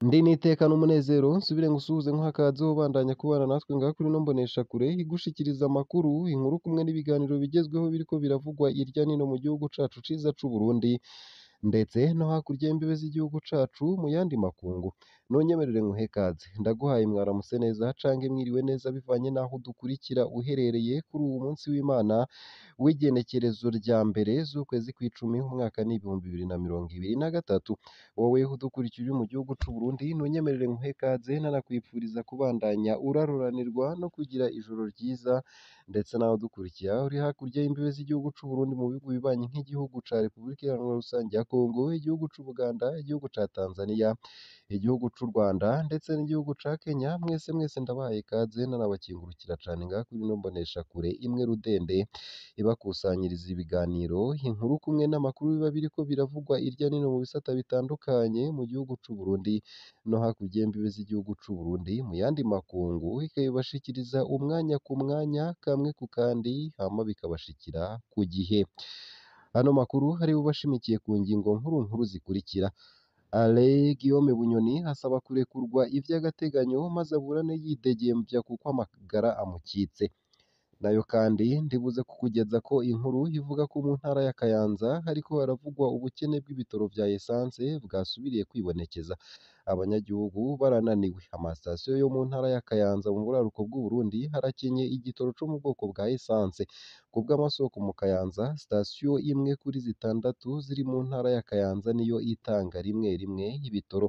Ndi n'iteka n'umunezero nsubire ngusuhuze nkuha ubandanya kubana natwe ngaha kuri ino mboneshakure igushikiriza amakuru, inkuru kumwe n'ibiganiro bigezweho biriko biravugwa irya nino mu gihugu cacu ciza c'Uburundi ndetse no hakurya y'imbibe z'igihugu cacu mu yandi makungu. Nonyemerere nkuhe kaze, ndaguhaye mwaramutse neza canke mwiriwe neza bivanye n'aho udukurikira uherereye kuri uwu munsi w'Imana w'igenekerezo rya mbere z'ukwezi kw'icumi umwaka ni 2023. Wowe udukurikira uri mu gihugu c'Uburundi nonyemerere nkuhe kaze nanakwipfuriza kubandanya uraruranirwa no kugira ijoro ryiza, ndetse nawe udukurikira uri hakurya y'imbibe z'igihugu c'Uburundi mu bihugu bibanyi nk'igihugu ca Repubulika Iharanira Rusangi ya Kongo, igihugu c'Ubuganda, igihugu ca Tanzania, igihugu c'u Rwanda ndetse n'igihugu ca Kenya, mwese mwese ndabahaye ikaze nanabakingurukira cane ngaha kuri ino mboneshakure imwe rudende ibakusanyiriza ibiganiro, inkuru kumwe n'amakuru biba biriko biravugwa irya nino mu bisata bitandukanye mu gihugu c'Uburundi no hakurya y'imbibe z'igihugu c'Uburundi mu yandi makungu, ikabibashikiriza umwanya ku mwanya, kamwe ku kandi, hama bikabashikira ku gihe. Ano makuru ari bubashimikiye ku ngingo nkuru nkuru zikurikira: Alain Guillaume Bunyoni asaba kurekurwa ivy'agateganyo maze aburane yidegemvya kuko amagara amukitse. Nayo kandi ndibuze kukugeza ko inkuru ivuga ko mu ntara ya Kayanza hariko haravugwa ubukene bw'ibitoro vya essence bwasubiriye kwibonekeza. Abanyagihugu barananiwe. Amasitasiyo yo mu ntara ya Kayanza mu buraruko bw'Uburundi harakenye igitoro co mu bwoko bwa essence. Kubw'amasoko mu Kayanza, sitasiyo imwe kuri zitandatu ziri mu ntara ya Kayanza niyo itanga rimwe rimwe ibitoro.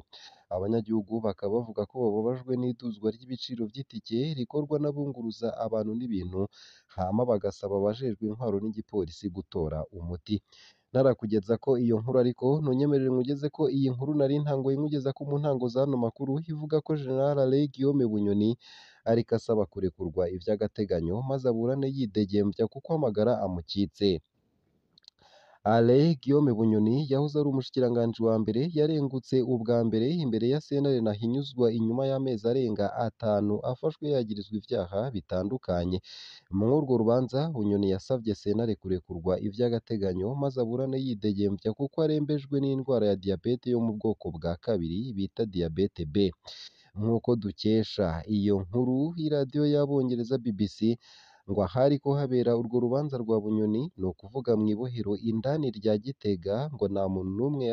Abanyagihugu bakaba bavuga ko bababajwe n'iduzwa ry'ibiciro vy'itike rikorwa n'abunguruza abantu n'ibintu, hama bagasaba abajejwe intwaro n'igipolisi gutora umuti. Narakugeza ko iyo nkuru ariko ntunyemerere nkugeze ko iyi nkuru nari ntanguye nkugeza ko mu ntango z'ano makuru ivuga ko General Alain Guillaume Bunyoni ariko asaba kurekurwa ivy'agateganyo maze aburane yidegemvya kuko amagara amukitse. Alain Guillaume Bunyoni yahoze ari umushikiranganji wa mbere yarengutse ubwa mbere imbere ya sentare ntahinyuzwa inyuma y'amezi arenga atanu afashwe yagirizwa ivyaha bitandukanye. Muri urwo rubanza Bunyoni yasavye sentare kurekurwa ivy'agateganyo maze aburane yidegemvya kuko arembejwe n'indwara ya diyabete yo mu bwoko bwa kabiri bita diyabete B. Nk'uko dukesha iyo nkuru iradiyo y'abongereza BBC, ngo ahariko habera urwo rubanza rwa Bunyoni ni ukuvuga mw'ibohero indani rya Gitega, ngo nta muntu n'umwe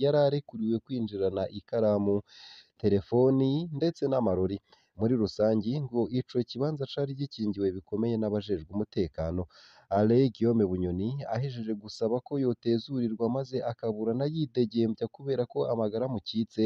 yararekuriwe kwinjirana ikaramu, terefoni ndetse n'amarori. Muri rusangi ngo ico kibanza cari gikingiwe bikomeye n'abajejwe umutekano. Alain Guillaume Bunyoni ahejeje gusaba ko yotezurirwa maze akaburana yidegemvya kubera ko amagara amukitse,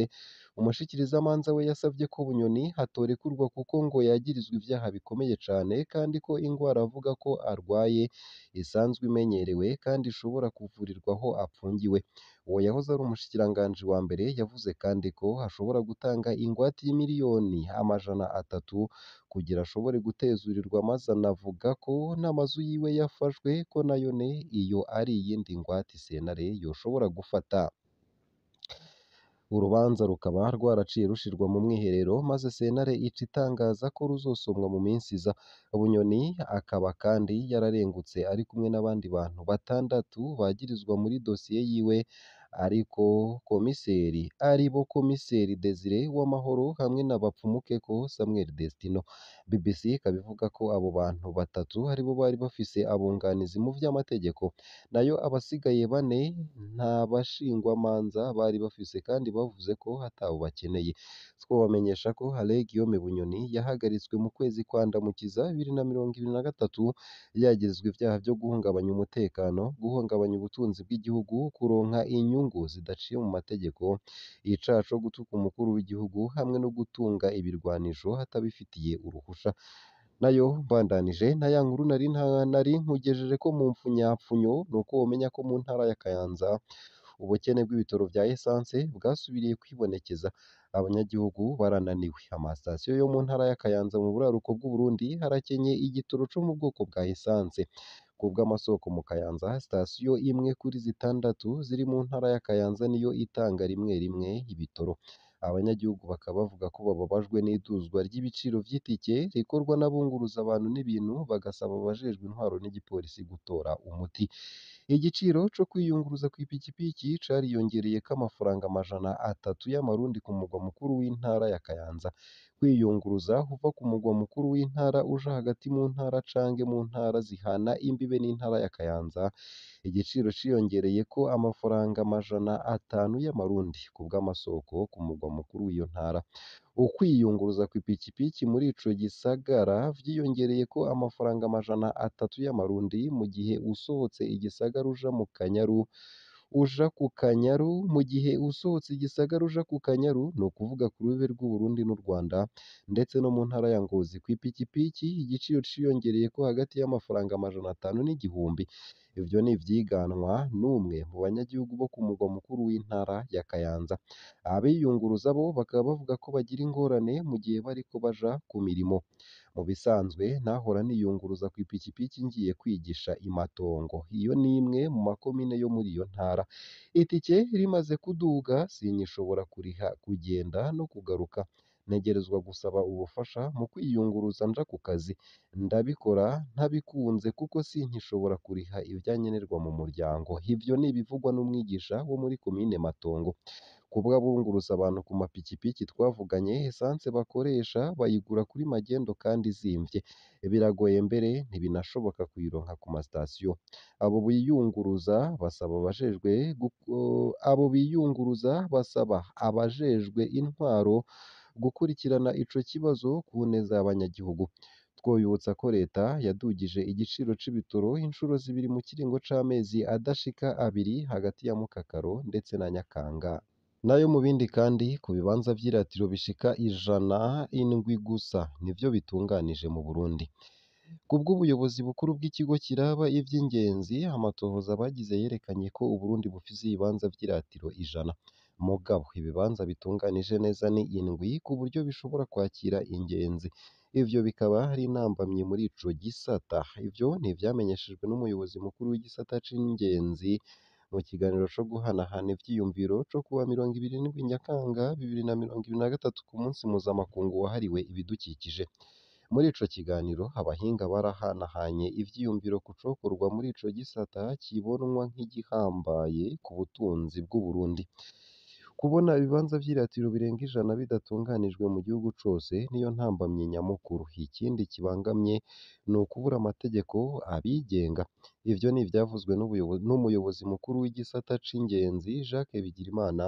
umushikirizamanza we yasavye ko Bunyoni atorekurwa kuko ngo yagirizwa ivyaha bikomeye cane kandi ko ingwara avuga ko arwaye isanzwe imenyerewe kandi ishobora kuvurirwa aho apfungiwe. Uwo yahoze ari umushikiranganji wa mbere yavuze kandi ko ashobora gutanga ingwate y'imiliyoni 300 kugira ashobore gutezurirwa, maze anavuga ko n'amazu yiwe yafashwe ko nayone iyo ari iyindi ngwate sentare yoshobora gufata. Urubanza rukaba rwaraciye rushirwa mu mwiherero maze sentare ica itangaza ko ruzosomwa mu minsi iza. Bunyoni akaba kandi yararengutse ari kumwe n'abandi bantu batandatu bagirizwa muri dosiye yiwe, ariko komiseri aribo komiseri Desire Uwamahoro hamwe na Bapfumukeko Samuel Destino. BBC ikaba ivuga ko abo bantu batatu aribo bari bafise abunganizi mu vy'amategeko, nayo abasigaye bane nta bashingwamanza bari bafise kandi bavuze ko atabo bakeneye. Twobamenyesha ko Alain Guillaume Bunyoni yahagaritswe mu kwezi kwa Ndamukiza 2023 yagirizwa ivyaha vyo guhungabanya umutekano, guhungabanya ubutunzi bw'igihugu, kuronka inyungu zidaciye mu mategeko, icaha co gutuka umukuru w'igihugu hamwe no gutunga ibirwanisho atabifitiye uruhusha. Nayo mbandanije na ya nkuru nari nkugejeje ko mu mpfunyapfunyo, nuko womenya ko mu ntara ya Kayanza ubukene bw'ibitoro vya essence bwasubiriye kwibonekeza. Abanyagihugu barananiwe. Amasitasiyo yo mu ntara ya Kayanza mu buraruko bw'Uburundi harakenye igitoro co mu bwoko bwa essence. Kubw'amasoko mu Kayanza, sitasiyo imwe kuri zitandatu ziri mu ntara ya Kayanza niyo itanga rimwe rimwe ibitoro. Abanyagihugu bakaba bavuga ko bababajwe n'iduzwa ry'ibiciro vy'itike rikorwa n'abunguruza abantu n'ibintu, bagasaba abajejwe intwaro n'igipolisi gutora umuti. Igiciro co kwiyunguruza kw'ipikipiki cariyongereyeko amafaranga 300 y'amarundi ku mugwa mukuru w'intara ya Kayanza. Kwiyunguruza uva ku mugwa mukuru w'intara uja hagati mu ntara canke mu ntara zihana imbibe n'intara ya Kayanza, igiciro ciyongereyeko amafaranga 500 y'amarundi kubw'amasoko ku mugwa mukuru w'iyo ntara. Ukwiyunguruza kw'ipikipiki muri ico gisagara vyiyongereyeko amafaranga 300 y'amarundi mu gihe usohotse igisagara uja mu Kanyaru uja ku Kanyaru mu gihe usohotse igisagara uja ku Kanyaru, ni ukuvuga ku rubibe rw'Uburundi n'u Rwanda, ndetse no mu ntara ya Ngozi kw'ipikipiki igiciro ciyongereyeko hagati y'amafaranga 500 n'igihumbi. Ivyo ni ivyiganwa n'umwe mu banyagihugu bo ku mugwa mukuru w'intara ya Kayanza. Abiyunguruza bo bakaba bavuga ko bagira ingorane mu gihe bariko baja ku mirimo. Mu bisanzwe nahora niyunguruza kw'ipikipiki ngiye kwigisha i Matongo, iyo ni imwe mu makomine yo muri iyo ntara. Itike rimaze kuduga sinkishobora kuriha kugenda no kugaruka, ntegerezwa gusaba ubufasha mu kwiyunguruza nja ku kazi. Ndabikora ntabikunze kuko sinkishobora kuriha ivyankenerwa mu muryango. Ivyo ni ibivugwa n'umwigisha wo muri komine Matongo. Kubw'abunguruza abantu ku mapikipiki twavuganye, esanse bakoresha bayigura kuri magendo kandi izimvye. Biragoye mbere ntibinashoboka kuyironka ku masitasiyo. Abo biyunguruza basaba abajejwe intwaro gukurikirana ico kibazo ku neza y'abanyagihugu. Twoyibutsa ko leta yadugije igiciro c'ibitoro incuro zibiri mu kiringo c'amezi adashika abiri hagati ya Mukakaro ndetse na Nyakanga. Nayo mu bindi kandi, ku bibanza vy'iratiro bishika 107 gusa nivyo bitunganije mu Burundi. Kubw'ubuyobozi bukuru bw'ikigo kiraba ivy'ingenzi, amatohoza bagize yerekanye ko Uburundi bufise ibibanza vy'iratiro 100. Mugabo ibibanza bitunganije neza ni 7 ku buryo bishobora kwakira ingenzi. Ivyo bikaba ari intambamyi muri ico gisata. Ivyo ni ivyamenyeshejwe n'umuyobozi mukuru w'igisata c'ingenzi mu kiganiro co guhanahana ivyiyumviro co kuwa 27 Nyakanga 2023 ku munsi mpuzamakungu wahariwe ibidukikije. Muri ico kiganiro abahinga barahanahanye ivyiyumviro ku cokorwa muri ico gisata kibonwa nk'igihambaye ku butunzi bw'Uburundi. Kubona ibibanza vy'iratiro birenga 100 bidatunganijwe mu gihugu cose niyo ntambamyi nyamukuru. Ikindi kibangamye ni ukubura amategeko abigenga. Ivyo ni ivyavuzwe n'umuyobozi mukuru w'igisata c'ingenzi Jacques Bigirimana,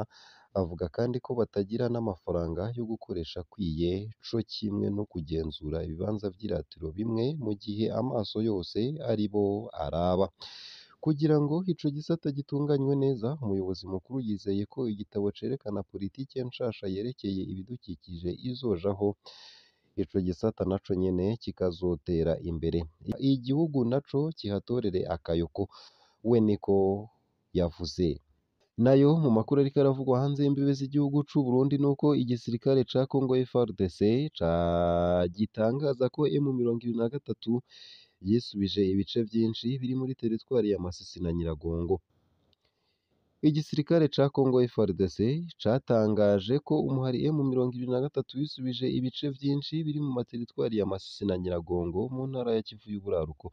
avuga kandi ko batagira n'amafaranga yo gukoresha akwiye, co kimwe no kugenzura ibibanza vy'iratiro bimwe mu gihe amaso yose aribo araba. Kugira ngo ico gisata gitunganywe neza, umuyobozi mukuru yizeye ko igitabo cerekana politike nshasha yerekeye ibidukikije izojaho, ico gisata naco nyene kikazotera imbere, igihugu naco kihatorere akayoko, we niko yavuze. Nayo mu makuru ariko aravugwa hanze y'imbibe z'igihugu c'u Burundi nuko igisirikare ca Congo FARDC gitangaza ko M23 yisubije ibice vyinshi biri muri teritwari ya Masisi na Nyiragongo. Igisirikare ca Congo FARDC catangaje ko umuhari M23 wisubije ibice vyinshi biri mu materitwari ya Masisi na Nyiragongo mu ntara ya Kivu y'Uburaruko.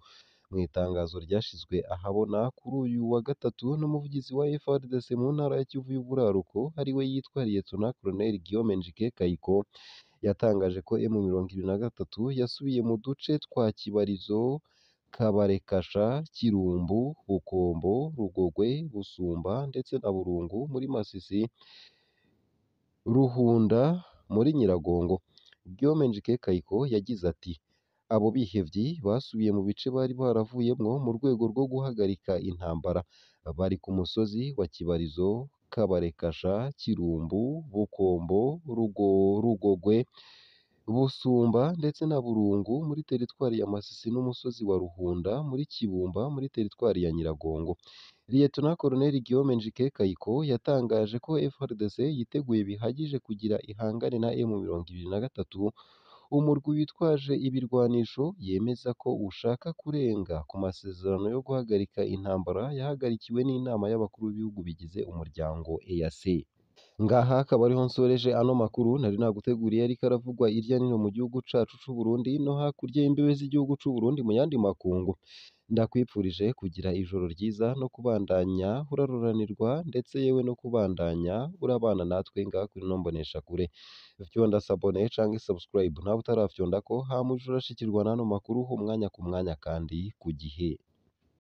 Mu itangazo ryashizwe ahabona kuri uyu wa gatatu n'umuvugizi wa FARDC mu ntara ya Kivu y'Uburaruko ariwe yitwa Lieutenant Colonel Guillaume Njike Kayiko, yatangaje ko M23 yasubiye mu duce twa Kibarizo, Kabarekasha, Kirumbu, Bukombo, Rugogwe, Busumba ndetse na Burungu muri Masisi, Ruhunda muri Nyiragongo. Guillaume Njike Kayiko yagize ati abo bihevyi basubiye mu bice bari baravuyemwo mu rwego rwo guhagarika intambara, bari ku musozi wa Kibarizo, Kabarekasha, Kirumbu, Bukombo, Rugogwe, Busumba ndetse na Burungu muri teritwari ya Masisi n'umusozi wa Ruhunda muri Kibumba muri teritwari ya Nyiragongo. Lieutenant Colonel Guillaume Njike Kayiko yatangaje ko FARDC yiteguye bihagije kugira ihangane na M23, umurwi witwaje ibirwanisho yemeza ko ushaka kurenga ku masezerano yo guhagarika intambara yahagarikiwe n'inama y'abakuru b'ibihugu bigize umuryango EAC. Ngaha akaba ariho nsoreje ano makuru nari naguteguriye ariko aravugwa irya nino mu gihugu cacu c'u Burundi no hakurya y'imbibe z'igihugu c'u Burundi mu yandi makungu. Ndakwipfurije kugira ijoro ryiza no kubandanya uraruranirwa ndetse yewe no kubandanya urabana natwe ngaha kuri ino mboneshakure. Vyonda sabone canke subscribe nawe utarafyondako hama uje urashikirwa n'ano makuru umwanya ku mwanya kandi ku gihe.